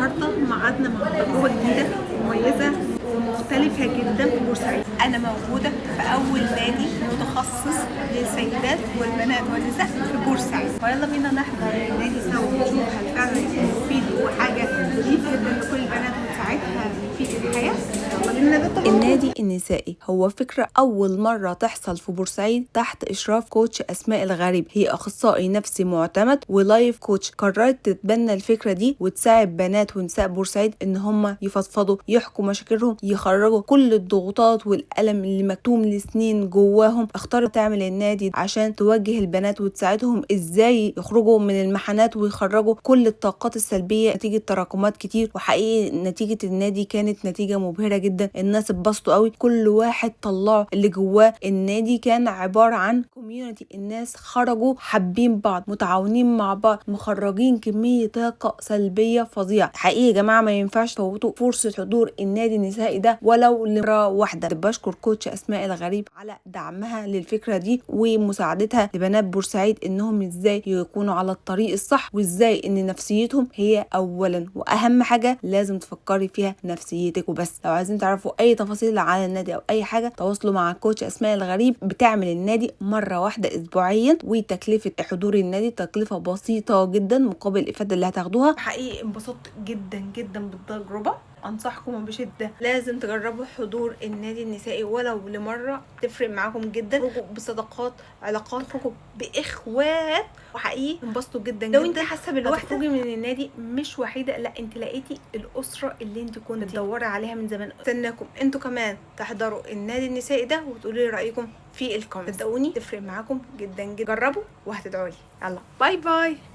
النهارده ميعادنا مع تجربه جديدة مميزة ومختلفة جدا في بورسعيد. انا موجودة في اول نادي متخصص للسيدات والبنات والنساء في بورسعيد، فيلا بينا نحضر النادي سوا ونشوف هل فعلا يكون مفيد وحاجه لطيفة جدا لكل البنات وتساعدها في الحياة. يلا بينا نبدا. النادي النسائي هو فكرة أول مرة تحصل في بورسعيد تحت إشراف coach أسماء الغريب، هي أخصائي نفسي معتمد و life coach. قررت تتبنى الفكرة دي وتساعد بنات ونساء بورسعيد إن هم يفضفضوا، يحكوا مشاكلهم، يخرجوا كل الضغوطات والألم اللي مكتوم لسنين جواهم. اختارت تعمل النادي عشان توجه البنات وتساعدهم إزاي يخرجوا من المحنات ويخرجوا كل الطاقات السلبية نتيجة تراكمات كتير. وحقيقي نتيجة النادي كانت نتيجة مبهرة جدا، الناس اتبسطوا قوي، كل واحد طلع اللي جواه. النادي كان عبارة عن community، الناس خرجوا حابين بعض، متعاونين مع بعض، مخرجين كمية طاقة سلبية فظيعة. حقيقي يا جماعة ما ينفعش تفوتوا فرصة حضور النادي النسائي ده ولو لمرة واحدة. بشكر coach أسماء الغريب على دعمها للفكرة دي ومساعدتها لبنات بورسعيد انهم ازاي يكونوا على الطريق الصح، وازاي ان نفسيتهم هي اولا واهم حاجة لازم تفكري فيها نفسيتك وبس. لو عايزين تعرفوا اي تفاصيل عن النادي او اي حاجة تواصلوا مع coach اسماء الغريب. بتعمل النادي مرة واحدة اسبوعيا، وتكلفة حضور النادي تكلفة بسيطة جدا مقابل الافادة اللي هتاخدوها. حقيقي انبسطت جدا جدا بالتجربة، انصحكم بشده لازم تجربوا حضور النادي النسائي ولو لمره، تفرق معاكم جدا. تخرجوا بصداقات، علاقات، تخرجوا باخوات، وحقيقي انبسطوا جدا. لو انت حاسه بالوحدة تخرجي من النادي مش وحيده، لا انت لقيتي الاسرة اللي انت كنت بتدوري عليها من زمان. استناكم انتوا كمان تحضروا النادي النسائي ده وتقولوا لي رايكم في ال comment، صدقوني تفرق معاكم جدا جدا. جربوا وهتدعوا لي. يلا bye bye.